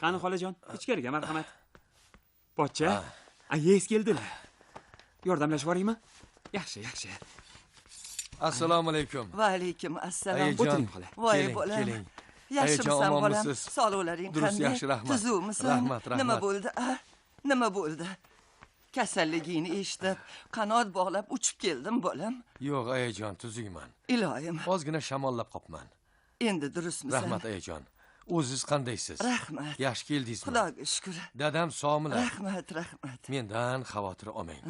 Qani xolajon, ichkariga marhamat. Pochcha, ayiz keldilar. Yordamlashib yuboraymi? Yaxshi, yaxshi. Assalomu alaykum. Va alaykum assalom. O'tiring xola. Voy bolam. Yaxshimisan bolam? Sog'liqlaring qanday? Yaxshi, rahmat. Tuzukmisan? Rahmat, rahmat. Nima bo'ldi? Nima bo'ldi? Kasalligingni eshitib, qanot bog'lab uchib keldim bolam. Yo'q, ayajon, tuzukman. Iloyim. Ozgina shamollab qopman. Endi durustmisan? Rahmat, ayajon. O'zingiz qandaysiz? Rahmat. Yaxshi keldingizmi? Xudoga shukr. Dadam sog'milar? Rahmat, rahmat. Mendan xavotir olmang.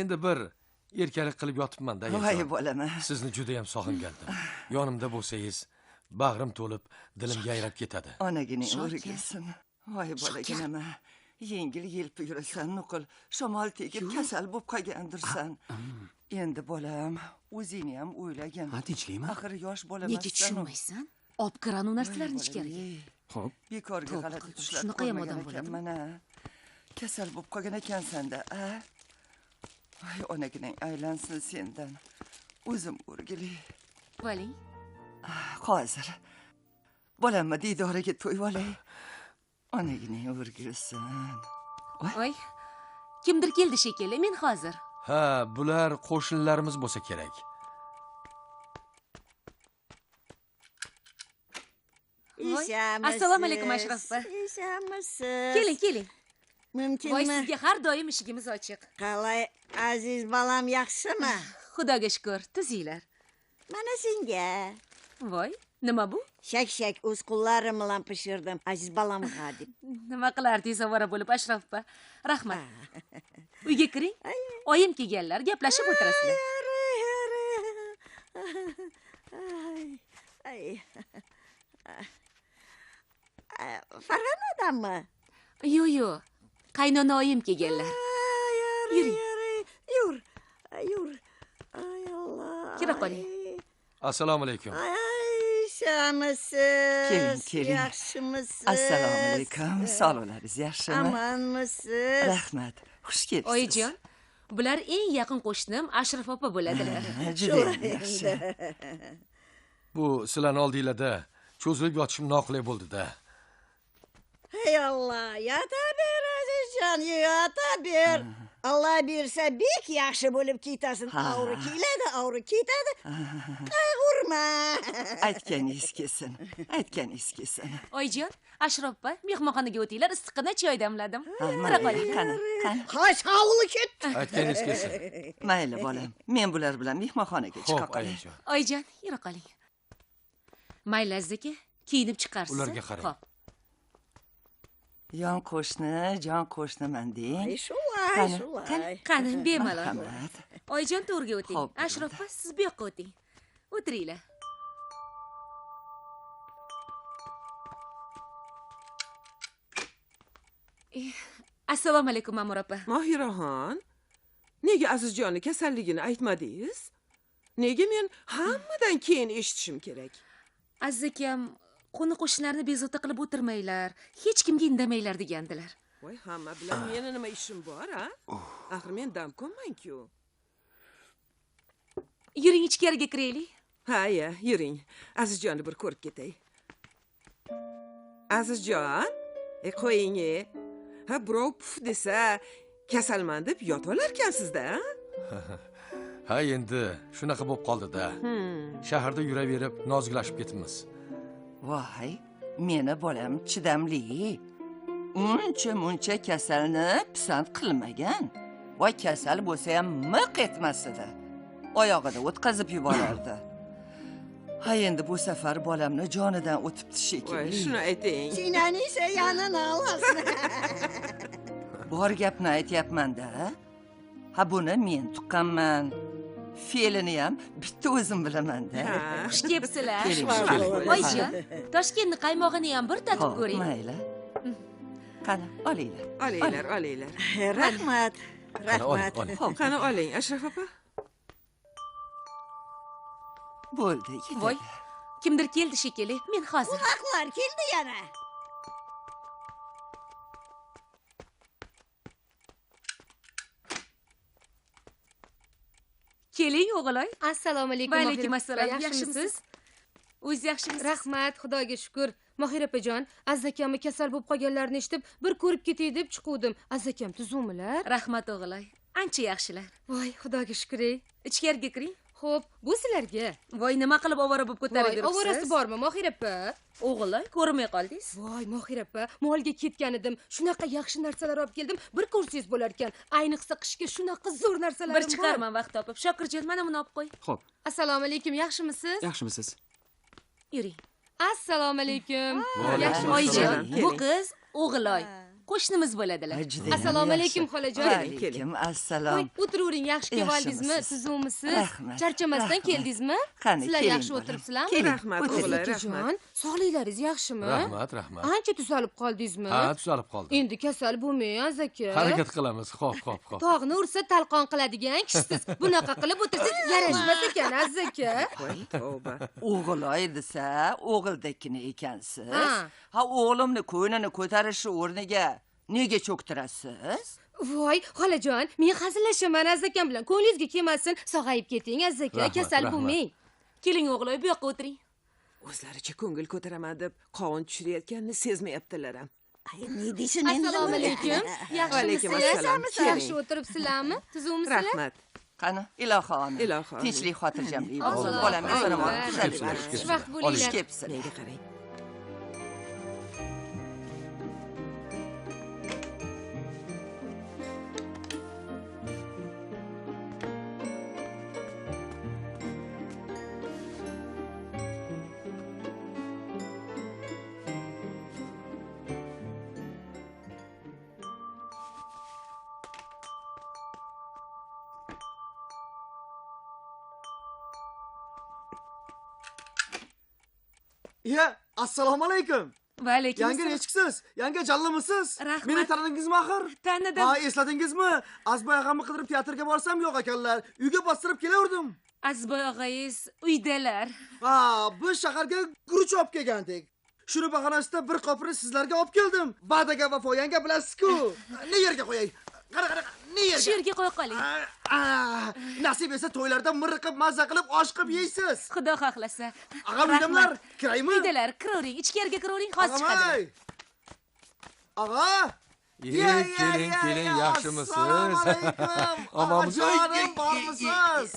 Endi bir erkalik qilib yotibman-da, ayajon. Voy bolam. Sizni juda ham sog'ingandim. Yonimda bo'lsangiz, bag'rim to'lib, dilim yayrab ketadi. Onagining o'rgilsin. Voy bolaginam. Yengil yelpi yurasan, nuqul. Shamol tegib kasal bo'lib qolgandirsan. Endi bolam, o'zingni ham o'ylagin. Ha, tinchlikmi? Axir yosh bola emassan. Nega tushunmaysan? Olib kiran u narsalarni ichkariga. Xo'p. Bekorga g'alati tushlar. Shunaqa ham odam bo'ladi. Mana kasal bo'lib qolgan ekansan-da, a? Voy onaginang aylansin sendan. O'zim o'rgili. Valing. Hozir. Bolamni diydoriga to'yib olay. Onaginang o'rgilsin. Voy. Kimdir keldi shekilli, men hozir. Ha, bular qo'shnilarimiz bo'lsa kerak. Assalomu alaykum Ashraf opa. Ishonmisiz? Keling, keling. Mumkinmi? Voy, sizga har doim eshigimiz ochiq. Qalay, aziz bolam, yaxshimi? Xudoga shukr, tuzinglar. Mana senga. Voy, nima bu? Shak-shak o'z qo'llarim bilan pishirdim, aziz bolamga deb. Nima qilardingiz ovora bo'lib Ashraf opa? Rahmat. Uyga kiring. Oyim kelganlar, gaplashib o'tirasizlar. Ay. Farg'onadanmi? Yo'q, yo'q. Qaynona oyim kelganlar. Yuring. Yur. Yur. Ay Alloh. Kira qoling. Assalomu alaykum. Yaxshimisiz? Keling, keling. Yaxshimisiz? Assalomu alaykum. Sog'liqlaringiz yaxshimi? Amonmisiz? Rahmat. Xush kelibsiz. Oyijon, bular eng yaqin qo'shnim Ashraf opa bo'ladilar. Juda yaxshi. Bu sizlarni oldinglarda cho'zilib yotishim noqulay bo'ldi-da. Hey Alloh, yotaver azizjon, yotaver. Alloh bersa bek yaxshi bo'lib ketasin. Og'ri keladi, og'ri ketadi. Qayg'urma. Aytganingiz kelsin. Aytganingiz kelsin. Oyijon, Ashraf opa, mehmonxonaga o'tinglar, issiqqina choy damladim. Kira qoling. Qani, qani. Xo'sh, hovli ketdi. Aytganingiz kelsin. Mayli bolam, men bular bilan mehmonxonaga chiqa qolay. Oyijon, yura qoling. Mayli aziz aka, kiyinib chiqarsiz. Ularga qarang. Xo'p. Yon qo'shni, jon qo'shniman deng. Shulay, shulay. Qani, bemalol. Oyijon to'rga o'ting. Ashraf opa, siz bu yoqqa o'ting. O'tiringlar. Assalomu alaykum Ma'mur opa. Mohiraxon, nega Azizjonni kasalligini aytmadingiz? Nega men hammadan keyin eshitishim kerak? Aziz akam, qo'ni qo'shnilarni bezovta qilib o'tirmanglar, hech kimga indamanglar degandilar. Voy, hamma bilan meni nima ishim bor, a? Axir men damkomman-ku. Yuring ichkariga kiraylik. Ha, ya, yuring. Azizjonni bir ko'rib ketay. Azizjon, qo'ying. Ha, birov puf desa, kasalman deb yotib olarkansiz-da, a? Ha, endi shunaqa bo'lib qoldi-da. Shaharda yuraverib nozglashib ketibmiz. Voy, meni bolam chidamli. Uncha muncha kasalni pisand qilmagan. Voy, kasal bo'lsa ham miq etmas edi. Oyog'ida o'tkazib yuborardi. Ha, endi bu safar bolamni jonidan o'tibdi shekilli. Voy, shuni ayting. Sinaning yanini olsin. Bor gapni aytyapman-da. Ha, buni men tuqqanman. Fe'lini ham bitta o'zim bilaman-da. Xush kelibsizlar. Oyijon, Toshkentni qaymog'ini ham bir tatib ko'ring. Mayli. Qani, olinglar. Olinglar, olinglar. Rahmat. Rahmat. Qani oling, Ashraf opa. Bo'ldi, Voy, kimdir keldi shekilli. Men hozir. Uloqlar keldi yana. Keling o'g'loy. Assalomu alaykum. Va alaykum assalom. Yaxshimisiz? O'zingiz yaxshimisiz? Rahmat, Xudoga shukr. Mohira opajon, Aziz akamni kasal bo'lib qolganlarini eshitib, bir ko'rib ketay deb chiquvdim. Aziz akam tuzukmilar? Rahmat o'g'ilay. Ancha yaxshilar. Voy, Xudoga shukr. Ichkariga kiring. Xo'p, bu sizlarga. Voy, nima qilib ovora bo'lib ko'tarib yuribsiz? Ovorasi bormi, Mohira opa? O'g'ilay, ko'rmay qoldingiz. Voy, Mohira opa, molga ketgan edim. Shunaqa yaxshi narsalar olib keldim. Bir ko'rsangiz bo'lar ekan. Ayniqsa qishga shunaqa zo'r narsalar bor. Bir chiqarman vaqt topib. Shokirjon, mana buni olib qo'y. Xo'p. Assalomu alaykum, yaxshimisiz? Yaxshimisiz? Yuring. Assalomu alaykum. Yaxshi oyijon, bu qiz o'g'iloy. Qo'shnimiz bo'ladilar. Assalomu alaykum xolajon. Alaykum assalom. O'tiravering, yaxshi kelib oldingizmi? Tuzukmisiz? Charchamasdan keldingizmi? Sizlar yaxshi o'tiribsizlarmi? Rahmat o'g'ilay, rahmat. Sog'liklaringiz yaxshimi? Rahmat, rahmat. Ancha tuzalib qoldingizmi? Ha, tuzalib qoldim. Endi kasal bo'lmang, Aziz aka. Harakat qilamiz. Xo'p, xo'p, xo'p. Tog'ni ursa talqon qiladigan kishisiz. Bunaqa qilib o'tirsangiz yarashmas ekan, Aziz aka. Tavba. O'g'iloy desa, o'g'ildakini ekansiz. Ha, o'g'limni ko'nglini ko'tarishi o'rniga nega cho'ktirasiz? Voy, xolajon, men hazillashaman Aziz akam bilan. Ko'nglingizga kelmasin, sog'ayib keting Aziz aka, kasal bo'lmang. Keling o'g'loy, bu yoqqa o'tiring. O'zlaricha ko'ngil ko'taraman deb qovun tushirayotganini sezmayaptilar ham. Ay, ne deysin endi? Assalomu alaykum. Yaxshimisiz? Yaxshi o'tiribsizlarmi? Tuzukmisizlar? Rahmat. Qani, ilohi omin. Tinchlik, xotirjamlik bo'lsin. Bolam eson-omon tuzalib. Xushvaqt bo'linglar. Menga qarang. Ya, assalomu alaykum. Va alaykum assalom. Yanga nechiksiz? Yanga jallimisiz? Rahmat. Meni tanidingizmi axir? Tanidim. Ha, esladingizmi? Azizboy og'amni qidirib teatrga borsam yo'q ekanlar. Uyga bostirib kelaverdim. Azizboy og'angiz uydalar. Ha, biz shaharga guruch olib kelgandik. Shuni bahonasida bir qopini sizlarga olib keldim. Va'daga vafo, yanga bilasiz-ku. Ne yerga qo'yay? Qara, qara, ne yerga? Shu yerga qo'ya qoling. Nasib esa to'ylarda miriqib, mazza qilib osh qilib yeysiz. Xudo xohlasa. Ag'am uydamlar, kiraymi? Uydalar, kiravering, ichkariga kiravering, hozir chiqadilar. Ag'a! Keling, keling, yaxshimisiz? Omonmisiz? Bormisiz?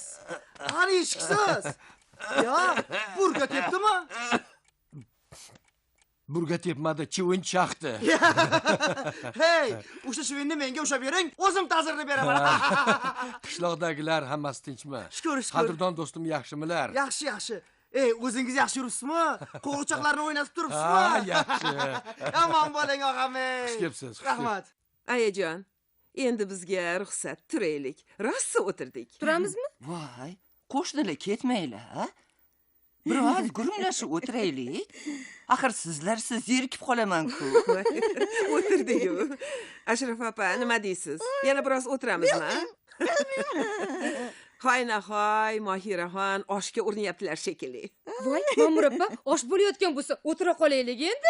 Qani eshiksiz? Ya, burga tepdimi? Burga tepmadi, chivin chaqdi. Hey, o'sha chivinni menga ushlab bering, o'zim ta'zirini beraman. Qishloqdagilar hammasi tinchmi? Shukr, shukr. Qadrdon do'stim yaxshimilar? Yaxshi, yaxshi. Ey, o'zingiz yaxshi yuribsizmi? Qo'g'irchoqlarni o'ynatib turibsizmi? Ha, yaxshi. Yomon bo'ling og'am. Xush kelibsiz. Rahmat. Ayajon, endi bizga ruxsat, turaylik. Rosa o'tirdik. Turamizmi? Voy, qo'shnilar ketmanglar. Biroz gurunglashib o'tiraylik. Axir sizlarsiz zerikib qolaman-ku. O'tirdik-ku. Ashraf opa, nima deysiz? Yana biroz o'tiramizmi? Hoynahoy, Mohiraxon oshga urinyaptilar shekilli. Voy, Ma'mur opa, osh bo'layotgan bo'lsa, o'tira qolaylik endi.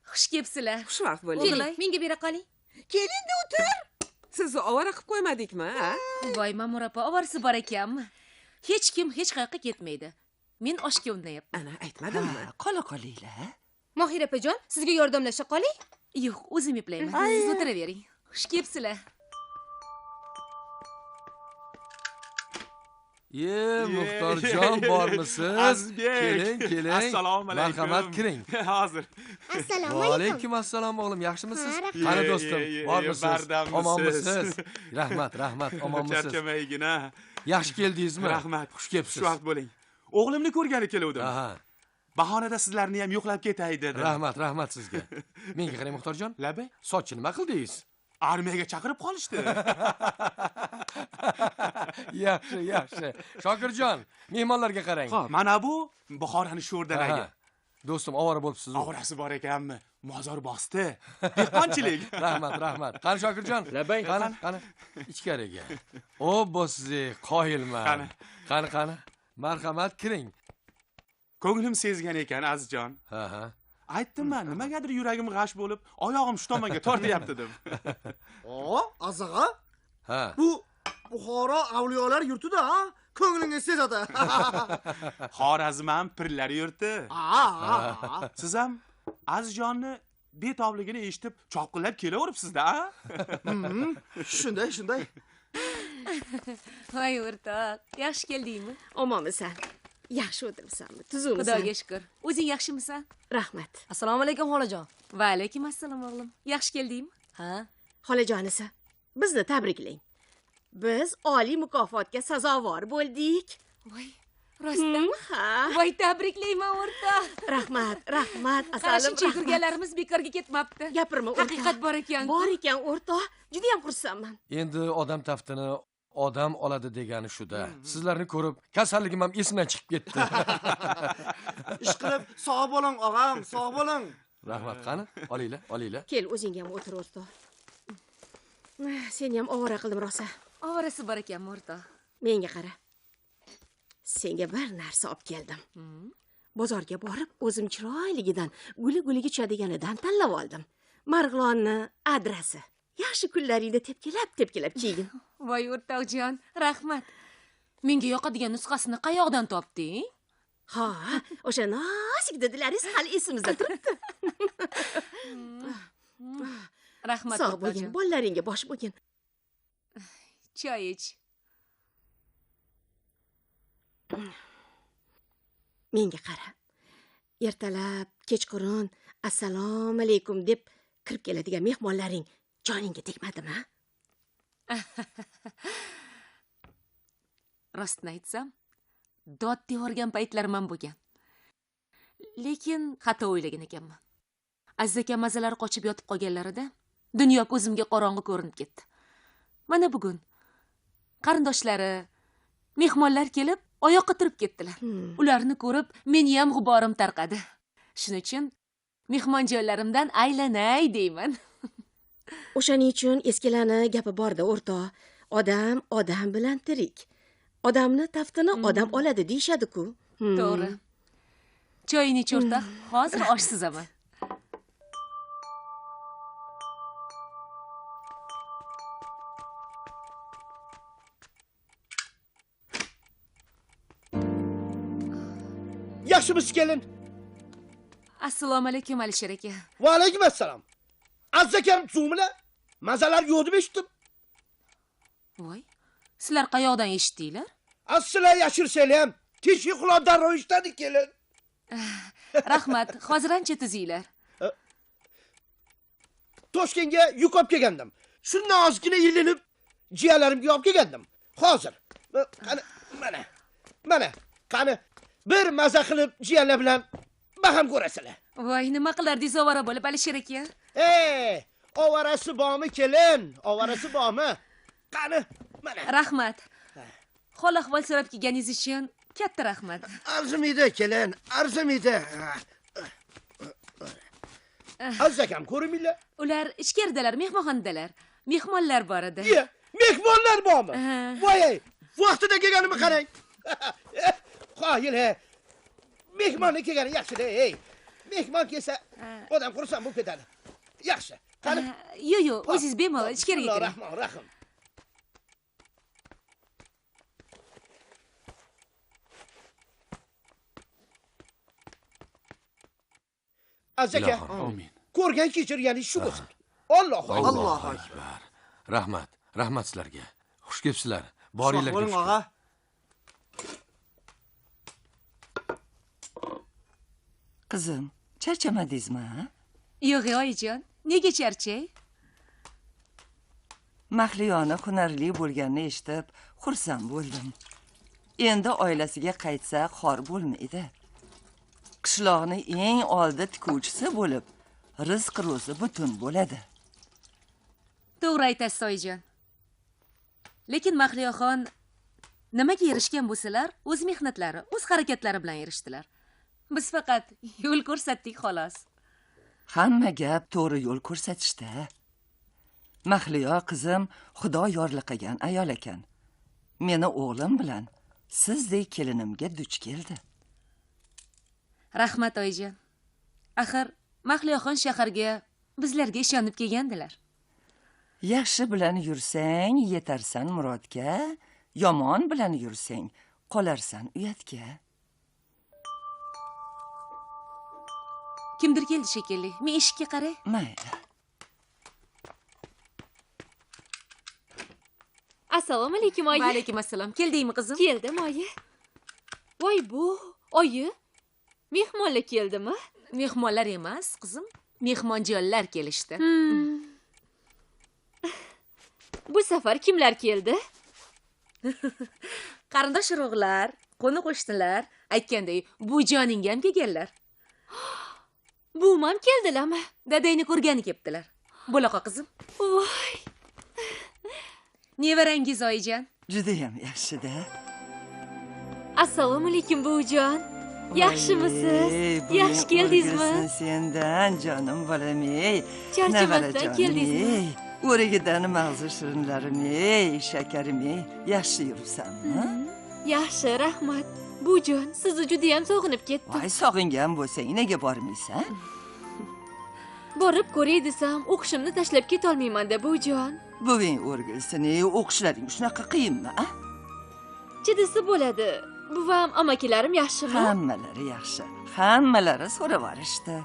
Xush kelibsizlar. Xushvaqt bo'ling. Keling, menga bera qoling. Keling-da o'tir. Sizni ovora qilib qo'ymadikmi, ha? Voy, Ma'mur opa, ovorasi bor ekanmi? Hech kim hech qayoqqa ketmaydi. Men oshga undayapman. Ana, aytmadimmi? Qola qolinglar. Mohira opajon, sizga yordamlasha qoling. Yo'q, o'zim eplayman. Siz o'tiravering. Xush kelibsizlar. Ye, Muxtorjon bormisiz? Azizbek. Keling, keling. Assalomu alaykum. Marhamat, kiring. Hozir. Assalomu alaykum. Alaykum assalom o'g'lim, yaxshimisiz? Qani do'stim, bormisiz? Omonmisiz? Rahmat, rahmat, omonmisiz? Charchamaygina. Yaxshi keldingizmi? Rahmat. Xush kelibsiz. Xushvaqt bo'ling. O'g'limni ko'rgani keluvdim. Aha. Bahonada sizlarni ham yo'qlab ketay dedim. Rahmat, rahmat sizga. Menga qarang Muxtorjon. Labay. Sochni nima qildingiz? Armiyaga chaqirib qolishdi. Yaxshi, yaxshi. Shokirjon, mehmonlarga qarang. Xo'p, mana bu Buxorani sho'rdanagi. Do'stim, ovora bo'libsiz. Ovorasi bor ekanmi? Mozor bosdi. Dehqonchilik. Rahmat, rahmat. Qani Shokirjon? Labay. Qani, qani. Ichkariga. Obbo sizni qoyilman. Qani. Qani, qani. Marhamat, kiring. Ko'nglim sezgan ekan, Azizjon. Ha, ha. Aytdim-man, nimagadir yuragim g'ash bo'lib, oyog'im shu tomonga tortyapti deb. O, Aziz og'a. Ha. Bu Buxoro avliyolar yurtida, ha? Ko'nglingiz sezadi. Xorazm ham pirlar yurti. Ha. Siz ham Azizjonni betobligini eshitib, chopqillab kelaveribsiz-da, a? Shunday, shunday. Voy o'rtoq, yaxshi keldingmi? Omonmisan? Yaxshi o'tiribsanmi? Tuzukmisan? Xudoga shukr. O'zing yaxshimisan? Rahmat. Assalomu alaykum xolajon. Va alaykum assalom o'g'lim. Yaxshi keldingmi? Ha. Xolajonisi, bizni tabriklang. Biz oliy mukofotga sazovor bo'ldik. Voy, rostdanmi? Ha. Voy, tabriklayman o'rtoq. Rahmat, rahmat Qara, asalim. shuncha yugurganlarimiz bekorga ketmabdi. Gapirma o'rtoq. Haqiqat bor ekan. Bor ekan o'rtoq. Juda ham xursandman. Endi odam taftini odam oladi degani shuda. Sizlarni ko'rib kasalligim ham esimdan chiqib ketdi. Ish qilib sog' bo'ling og'am, sog' bo'ling. Rahmat, qani, olinglar, olinglar. Kel, o'zing ham o'tir o'rtoq. Seni ham ovora qildim rosa. Ovorasi bor ekanmi o'rtoq? Menga qara. Senga bir narsa olib keldim. Bozorga borib, o'zim chiroyligidan, guli-guliga tushadiganidan tanlab oldim. Marg'ilonni adrasi. Yaxshi kunlaringda tepkilab-tepkilab kiygin. Voy o'rtoqjon, rahmat. Menga yoqadigan nusxasini qayoqdan topding? Ha, o'sha nozik dedilaringiz hali esimizda turibdi. Rahmat. Sog' bo'lgin, bolalaringga bosh bo'lgin. Choy ich. Menga qara. Ertalab, kechqurun assalomu alaykum deb kirib keladigan mehmonlaring joningga tegmadimi? Rostini aytsam, dod devorgan paytlarim ham bo'lgan. Lekin xato o'ylagan ekanman. Aziz aka mazalari qochib yotib qolganlarida dunyo ko'zimga qorong'i ko'rinib ketdi. Mana bugun qarindoshlari, mehmonlar kelib oyoqqa turib ketdilar. Ularni ko'rib meni ham g'uborim tarqadi. Shuning uchun mehmon joylarimdan aylanay deyman. O'shaning uchun eskilarni gapi borda o'rtoq. Odam odam bilan tirik. Odamni taftini odam oladi deyishadi-ku. To'g'ri. Choyini ich o'rtoq, hozir osh sizaman. Yaxshimisiz kelin? Assalomu alaykum Alisher aka. Va alaykum assalom. Aziz akam tuzukmilar? Mazalar yo'q deb eshitdim. Voy, sizlar qayoqdan eshitdinglar? Sizlar yashirsanglar ham teshik quloq darrov eshitadi kelin. Rahmat, hozir ancha tuzinglar. Toshkentga yuk olib kelgandim. Shundan ozgina ilinib jiyanlarimga olib kelgandim. Hozir. Qani, mana. Mana, qani bir maza qilib jiyanlar bilan baham ko'rasizlar. Voy, nima qilardingiz ovora bo'lib Alisher aka? Ey, ovorasi bormi kelin? Ovorasi bormi? Qani, mana. Rahmat. Hol ahvol so'rab kelganingiz uchun katta rahmat. Arzimaydi kelin, arzimaydi. Aziz akam ko'rminglar. Ular ichkaridalar, mehmonxonadalar. Mehmonlar bor edi. Iya, mehmonlar bormi? Voy, vaqtida kelganimni qarang. Qoyil, mehmonni kelgani yaxshi-da, ey. Mehmon kelsa, odam xursand bo'lib ketadi. Yaxshi. Qani? Yo'q, yo'q, o'zingiz bemalol ichkariga kiring. Bismillahirrohmanirrohim. Aziz aka, amin. Ko'rgan kechirganingiz shu bo'lsin. Allohu akbar. Allohu akbar. Rahmat, rahmat sizlarga. Xush kelibsizlar. Boringlarga. Sog' bo'ling og'a. Qizim, charchamadingizmi? Yo'q, oyijon, nega charchay? Mahliyoni hunarli bo'lganini eshitib, xursand bo'ldim. Endi oilasiga qaytsa xor bo'lmaydi. Qishloqni eng oldi tikuvchisi bo'lib, rizq ro'zi butun bo'ladi. To'g'ri aytasiz, oyijon. Lekin Mahliyoxon nimaga erishgan bo'lsalar, o'z mehnatlari, o'z harakatlari bilan erishdilar. Biz faqat yo'l ko'rsatdik xolos. Hamma gap to'g'ri yo'l ko'rsatishda. Mahliyo qizim Xudo yorliqagan ayol ekan. Meni o'g'lim bilan sizdek kelinimga duch keldi. Rahmat oyijon. Axir Mahliyoxon shaharga bizlarga ishonib kelgandilar. Yaxshi bilan yursang yetarsan murodga, yomon bilan yursang qolarsan uyatga. Kimdir keldi shekilli. Men eshikka qaray. Mayli. Assalomu alaykum oyi. Va alaykum assalom. Keldingmi qizim? Keldim oyi. Voy bu, oyi. Mehmonlar keldimi? Mehmonlar emas, qizim. Mehmonjonlar kelishdi. Bu safar kimlar keldi? Qarindosh urug'lar, qo'ni qo'shnilar, aytganday, bu joningga ham kelganlar. Buvim keldilarmi? Dadangni ko'rgani kelibdilar. Bo'laqa qizim. Voy. Nevarangiz oyijon. Juda ham yaxshi-da. Assalomu alaykum buvijon. Yaxshimisiz? Yaxshi keldingizmi? Sendan jonim bolam ey. Charchamasdan keldingizmi? O'rigidan mag'zi shirinlarim ey, shakarim ey. Yaxshi yuribsanmi? Yaxshi, rahmat. Buvijon, sizni juda ham sog'inib ketdim. Voy, sog'ingan bo'lsang nega bormaysan? Borib ko'ray desam, o'qishimni tashlab ketolmayman-da, buvijon. Buving o'rgilsin, ey, o'qishlaring shunaqa qiyinmi, a? Chidisi bo'ladi. Buvam, amakilarim yaxshimi? Hammalari yaxshi. Hammalari so'ravorishdi.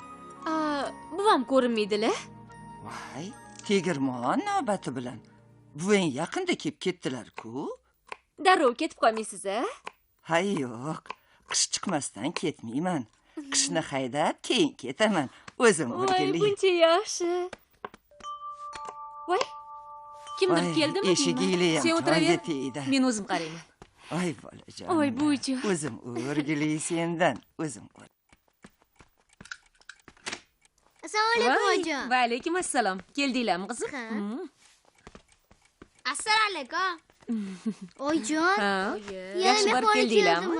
Buvam ko'rinmaydilar? Voy, tegirmon navbati bilan. Buving yaqinda kelib ketdilar-ku. Darrov ketib qolmaysiz, a? Ha, yo'q. Qish chiqmasdan ketmayman. Qishni haydab keyin ketaman. O'zim o'rgilay. Voy, buncha yaxshi. Voy. Kimdir keldimi? Eshiginglar ham. Sen o'tiraver. Men o'zim qarayman. Voy bolajon. Voy buvijon. O'zim o'rgilay sendan, o'zim. Assalomu alaykum oyijon. Va alaykum assalom. Keldinglarmi qizim? Assalomu alaykum. Oyijon. Yaxshi borib keldinglarmi?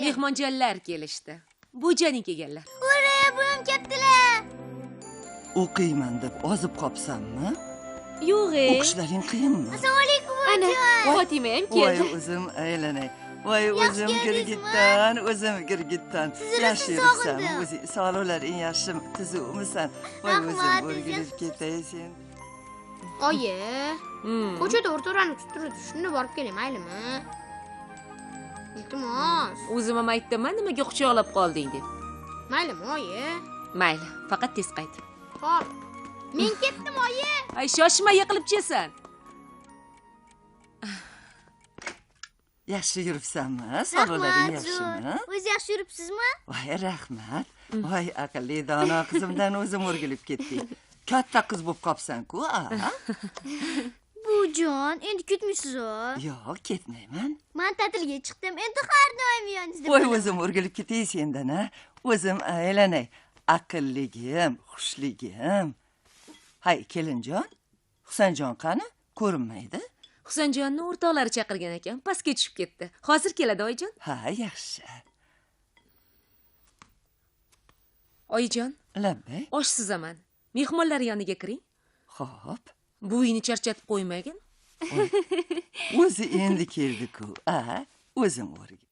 Mehmonjonlar kelishdi. Buvijoning kelganlar. Ura, buvim kelibdilar. O'qiyman deb ozib qopsanmi? Yo'q, ey. O'qishlaring qiyinmi? Assalomu alaykum oyijon. Fotima ham keldi. Voy o'zim aylanay. Voy o'zim girgitdan, o'zim girgitdan. Yaxshi yuribsan, o'zing sog'liqlaring yaxshimi, tuzukmisan? Voy o'zim o'rgilib ketay sen. Oyi, ko'chada o'rto'rani kutib turibdi. Shunda borib kelay, maylimi? Iltimos. O'zim ham aytdim-a, nimaga quchoqlab qolding deb. Maylimi, oyi? Mayli, faqat tez qayt. Xo'p. Men ketdim, oyi. Ay, shoshma, yiqilib tushasan. Yaxshi yuribsanmi? Sog'liqlaring yaxshimi? O'zi yaxshi yuribsizmi? Voy, rahmat. Voy, aqlli dono qizimdan o'zim o'rgilib ketdik. Katta qiz bo'lib qopsan-ku, a? Buvijon, endi ketmaysiz-a? Yo'q, ketmayman. Men ta'tilga chiqdim, endi har doim yoningizda. Voy, o'zim o'rgilib ketay sendan, a? O'zim aylanay. Aqlligim, xushligim. Hay, kelinjon, Husanjon qani? Ko'rinmaydi. Husanjonni o'rtoqlari chaqirgan ekan, pastga tushib ketdi. Hozir keladi, oyijon. Ha, yaxshi. Oyijon. Labbay. Osh sizaman. Mehmonlar yoniga kiring. Xo'p. Buvingni charchatib qo'ymagin. O'zi endi keldi-ku, a? O'zim o'rgil.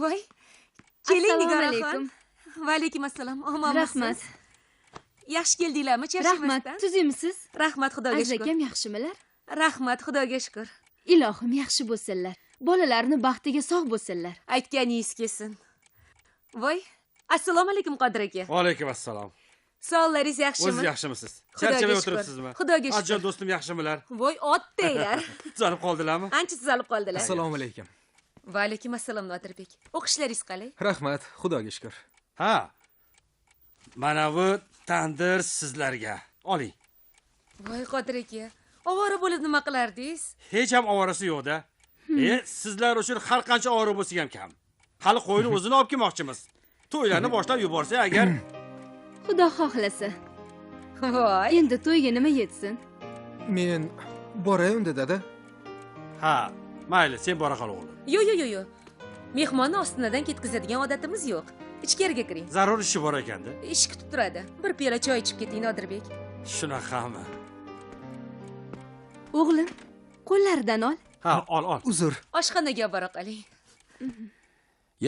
Voy. Keling Nigoraxon. Va alaykum assalom. Omonmisiz? Rahmat. Yaxshi keldinglarmi, charchamasdan? Rahmat. Tuzukmisiz? Rahmat, Xudoga shukr. Aziz akam yaxshimilar? Rahmat, Xudoga shukr. Ilohim yaxshi bo'lsinlar. Bolalarni baxtiga sog' bo'lsinlar. Aytganingiz kelsin. Voy, assalomu alaykum Qodir aka. Va alaykum assalom. Sog'liqlaringiz yaxshimi? O'zingiz yaxshimisiz? Charchamay o'tiribsizmi? Xudoga shukr. Ajon do'stim yaxshimilar? Voy, otdaylar. Tuzalib qoldilarmi? Ancha tuzalib qoldilar. Assalomu alaykum. Va alaykum assalom Nodirbek. O'qishlaringiz qalay? Rahmat, Xudoga shukr. Ha. Mana bu tandir sizlarga. Oling. Voy Qodir aka, ovora bo'lib nima qilardingiz? Hech ham ovorasi yo'q-da. Sizlar uchun har qancha ovora bo'lsa ham kam. Hali qo'yni o'zini olib kelmoqchimiz. To'ylarni boshlab yuborsa agar. Xudo xohlasa. Voy, endi to'yga nima yetsin? Men boray unda dada. Ha, mayli, sen bora qol o'g'lim. Yo'q, yo'q, yo'q. Mehmonni ostinadan ketkazadigan odatimiz yo'q. Ichkariga kiring. Zarur ishi bor ekanda. Ish kutib turadi. Bir piyola choy ichib keting, Nodirbek. Shunaqami? O'g'lim, qo'llaridan ol. Ha, ol, ol. Uzr. Oshxonaga bora qoling.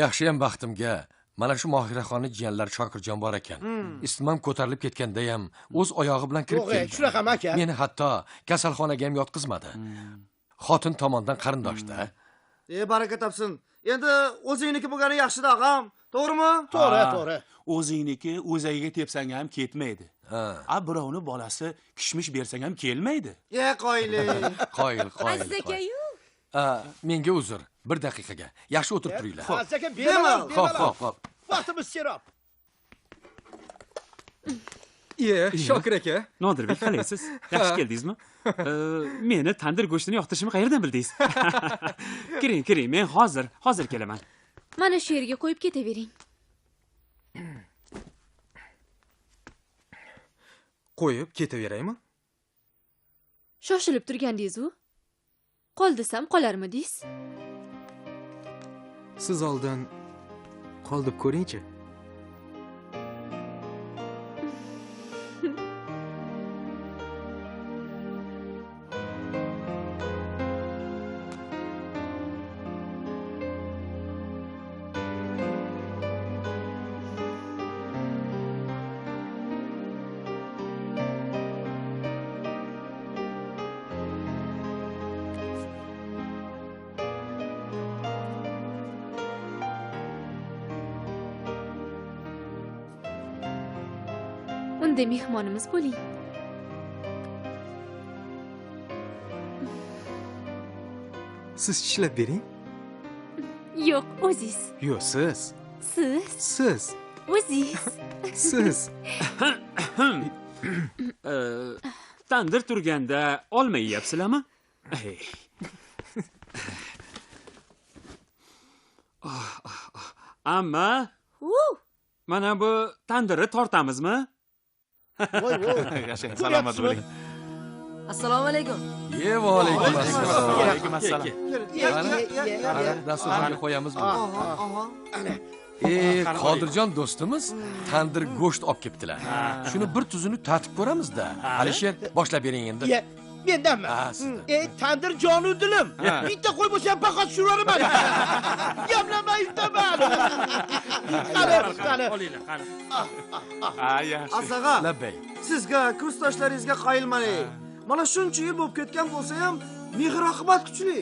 Yaxshiyam baxtimga mana shu Mohiraxonni jiyanlari Shokirjon bor ekan. Isitmam ko'tarilib ketganda ham o'z oyog'i bilan kirib keldi. Yo'q, shunaqami aka? Meni hatto kasalxonaga ham yotqizmadi. Xotin tomondan qarindoshda. Baraka topsin. Endi o'zingniki bo'lgani yaxshi-da, ag'am. To'g'rimi? To'g'ri, to'g'ri. O'zingniki o'zagiga tepsang ham ketmaydi. A birovni bolasi kishmish bersang ham kelmaydi. Qoyil. Qoyil, qoyil. Aziz aka-yu. Menga uzr, bir daqiqaga. Yaxshi o'tirib turinglar. Aziz aka, bemalol, bemalol. Xo'p, xo'p. Vaqtimiz serob. Shokir aka. Nodirbek, qalaysiz? Yaxshi keldingizmi? Meni tandir go'shtini yoqtirishimni qayerdan bildingiz? Kiring, kiring, men hozir kelaman. Mana shu yerga qo'yib ketavering. Qo'yib ketaveraymi? Shoshilib turgandingiz-u. Qol desam qolarmidingiz? Siz oldin qol deb ko'ringchi. Unda mehmonimiz bo'ling. Siz tishlab bering. Yo'q, o'zingiz. Yo'q, siz. Siz. Siz. O'zingiz. Siz. Tandir turganda olma yeyapsizlarmi? Amma mana bu tandirni tortamizmi? Voy voy. Yashang, salomat bo'ling. Assalomu alaykum. Va alaykum assalom. Va alaykum assalom. Dasturxonga qo'yamiz buni. Qodirjon do'stimiz tandir go'sht olib kelibdilar. Shuni bir tuzini tatib ko'ramiz-da. Alisher, boshlab bering endi. Mendanmi? Tandir jonu dilim. Bitta qo'y bo'lsa ham faqat tushiraman. Gamlamay yutaman. Qani, qani. Olinglar, qani. Ha, yaxshi. Asag'a. Labbay. Sizga kursdoshlaringizga qoyilman. Mana shuncha yil bo'lib ketgan bo'lsa ham mehr-oqibat kuchli.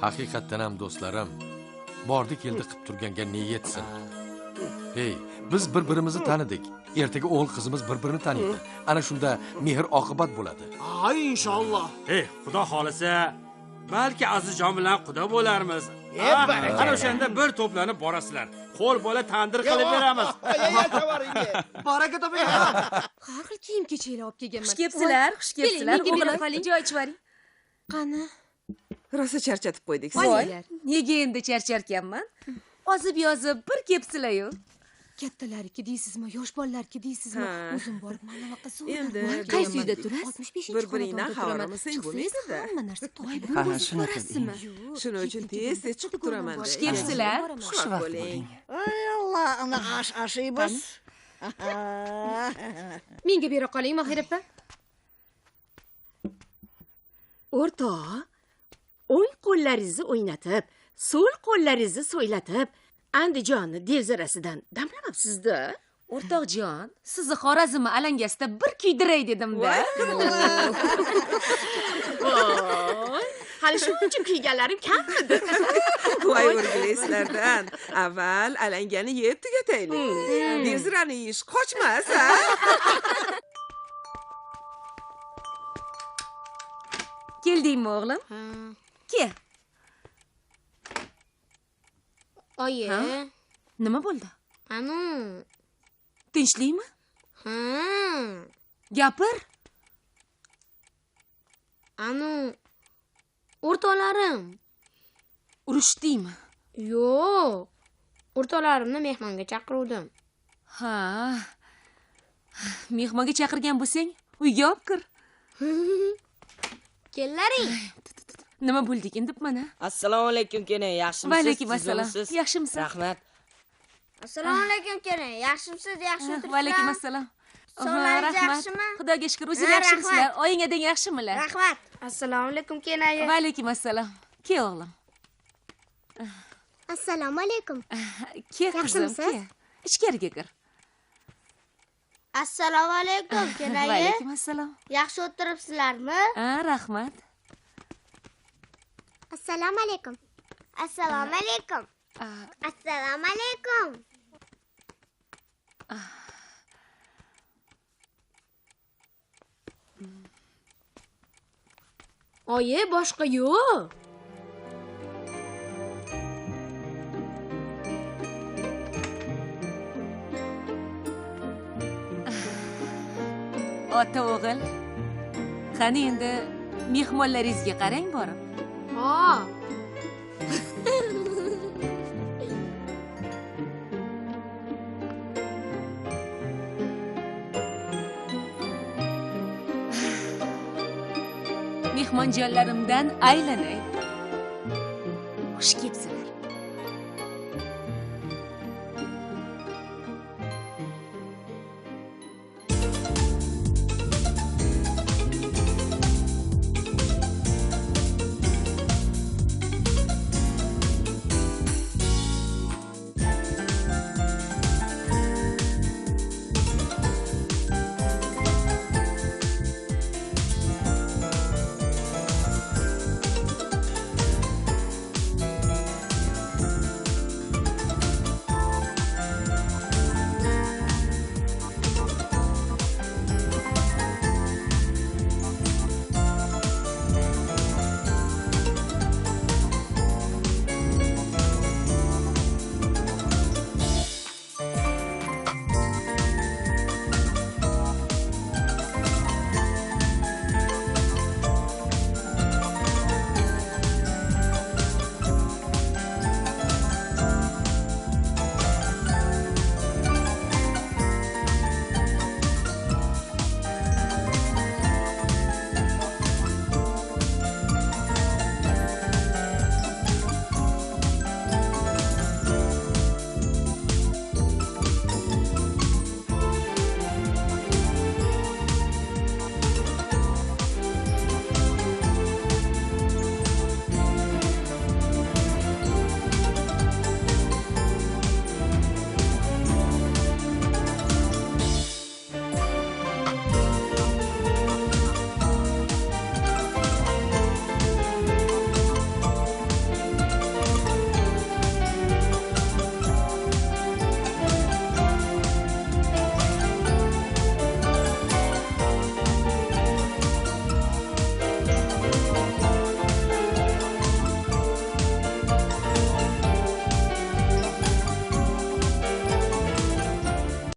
Haqiqatdan ham do'stlarim, bordi keldi qilib turganga ne yetsin. Hey, biz bir-birimizni tanidik. Ertaga o'g'il qizimiz bir-birini taniydi. Ana shunda mehr-oqibat bo'ladi. Ay, inshaalloh. Hey, Xudo xolasa, balki Azizjon bilan quda bo'larmiz. Ana o'shanda bir to'planib borasizlar. Qo'l bola tandir qilib beramiz. Baraka toping. Har xil kiyim-kechaklar olib kelganman. Xush kelibsizlar, xush kelibsizlar. O'g'lim, joy ichvaring. Qani? Rosa charchatib qo'ydik. Voy, nega endi charcharkanman? Ozib yozib bir kelibsizlar-yu. Kattalariki deysizmi, yosh bolalarki deysizmi? O'zim borib mana bunaqa zo'r. Endi qaysi uyda turasiz? Bir-biringdan xabarimiz bo'lmaydi-da. Hamma narsa topib shunaqa. Shuning uchun tez-tez chiqib turaman. Xush kelibsizlar. Xushvaqt bo'ling. Ay Alloh, ana osh oshiymiz. Menga bera qoling, Mohira opa. O'rtoq, o'ng qo'llaringizni o'ynatib, so'l qo'llaringizni so'ylatib, Andijonni devzarasidan damlamabsiz-da. O'rtoqjon, sizni Xorazmni alangasida bir kuydiray dedim-da. Voy, hali shuncha kuyganlarim kammidi? Voy o'rgilaysizlardan. Avval alangani yeb tugataylik. Devzirani yeyish qochmas, ha? Keldingmi o'g'lim? Kel. Oyi. Nima bo'ldi? Anu. Tinchlikmi? Ha. Gapir. Anu. O'rtoqlarim. Urushdingmi? Yo'q. O'rtoqlarimni mehmonga chaqiruvdim. Ha. Mehmonga chaqirgan bo'lsang, uyga olib kir. Kellaring. Nima bo'ldik endi mana? Assalomu alaykum kelin, yaxshimisiz? Va alaykum assalom. Yaxshimisiz? Rahmat. Assalomu alaykum kelin, yaxshimisiz? Yaxshi o'tiribsizlar? Va alaykum assalom. Sog'ligingiz yaxshimi? Xudoga shukr, o'zingiz yaxshimisizlar? Oying adang yaxshimilar? Rahmat. Assalomu alaykum kelin. Va alaykum assalom. Kel o'g'lim. Assalomu alaykum. Ke qizim, Yaxshimisiz? ke. Ichkariga kir. Assalomu alaykum, kenayi. Va alaykum assalom. Yaxshi o'tiribsizlarmi? Ha, rahmat. Assalomu alaykum. Assalomu alaykum. Assalomu alaykum. Oyi, boshqa yo'q. Ota o'g'il, qani endi mehmonlaringizga qarang borib. Ha. Mehmonjonlarimdan aylanay.